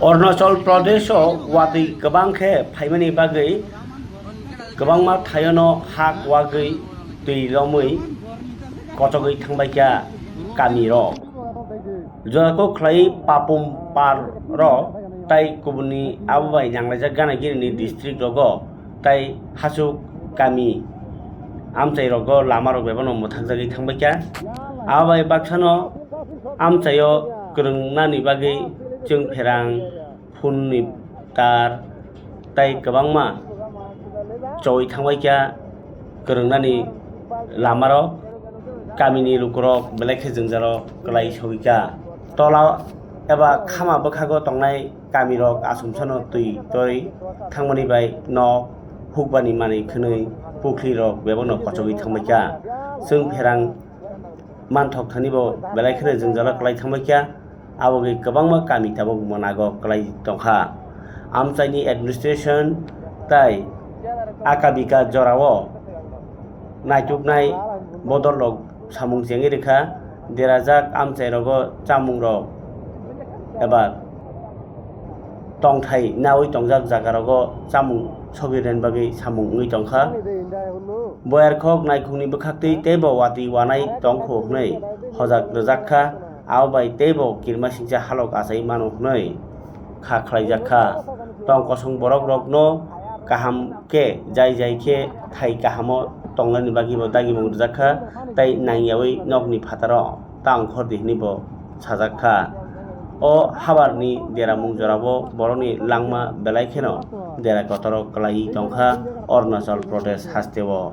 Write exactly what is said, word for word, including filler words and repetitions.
Arunachal Pradesh o watwi kwbang khe phaimani bagwi kwbangma thaiono hak wagwi twi lomwi kochogwi thangbaikha kamirok. Jorako khlai Papum Paro tai kubuni abo bai nanglaijak gana gini ni district rogo tai hachuk kami amchai rogo lama rok bebano mwthakjagwi thangbaikha. Abo bai baksano amchaio kwrwngnani bagwi chwng pherang, phunni tar tai kwbangma choi thangbaikha kwrwngnani lamarok. Kamini lukurok belai khe jwngjalo kwlai sogwikha. Tola eba khama bwkhago tongnai kamirok achomsano twi torwi thangmani bai nok hukbani manwi khwnwi pukhlirok bebakno kochogwi thangbaikha. Chwng pherang manthok thani bo belai kheno jwngjalo kwlai thangbaikha. Abo bai kwbangma kami tabuk mwnago kwlai tongkha. Amchaini administration tai akabika jorao naituknai bodol rok samung chengwi rwkha. Derajak amchai rogo chamung rok eba tongthai nawi tongjak jaga rogo chamung sogwi rwna bagwi samung wngwi tongkha. Boyarkhok naikhungni bwkhaktwi teibo watwi wanai tongkhu hwnwi hojak rwjak kha, abo bai teibo kirmasingcha halok achai mano hwnwi kha khlaijak kha. Tong kosong borok rokno kaham khe jai jai khe thai kahamo tongnani bagwi bo dagimung rwjak kha tei nangyawi nokni phataro ta ongkhor di hwnwi bo sajak kha. O habarni deramung jorao borokni langma belai kheno dera kotoro kwlaiwi tongkha Arunachal Pradesh hasteo.